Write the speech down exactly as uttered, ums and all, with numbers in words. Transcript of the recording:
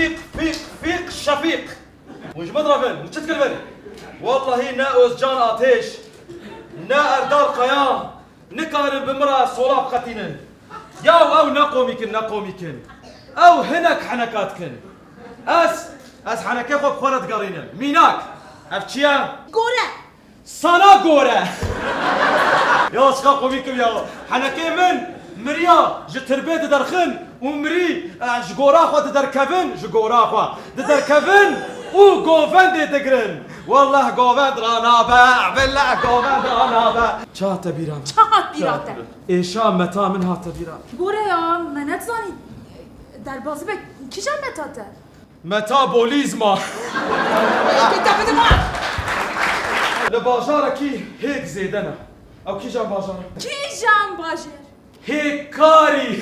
Fîq, fîq, fîq, Şefîq. Hûn ji min direvin, hûn çi dikin vir? Wellahî ne Ozcan Ateş, ne Erdal Kaya nikarin bi min re sola biqetînin. Yaw ew ne komîk in, ne komîk in. Ew hinek heneka dikin. Ez, ez henekê xwe bi xwe re digerînim. Mînak, ev çi ye? Gore. Sana gore. Ya çiqa komîk im ya. Henekê min miriya ji tirbê diderxin û mirî, e, ji gora xwe diderkevin, ji gora xwe diderkevin û govendê digirin. Wallah govend ranabe, billah govend ranabe. Çi hate bîra min? Çi hat bîra te? Êşa meta min hate bîra. Gore ya, me nedizanî. Derbazî be, kîjan meta te? Metabolîzma. Eke te bidima. Li bajarekî hêk zêde ne. Ew kîjan bajar e? Kîjan bajêr? Hêkkarî.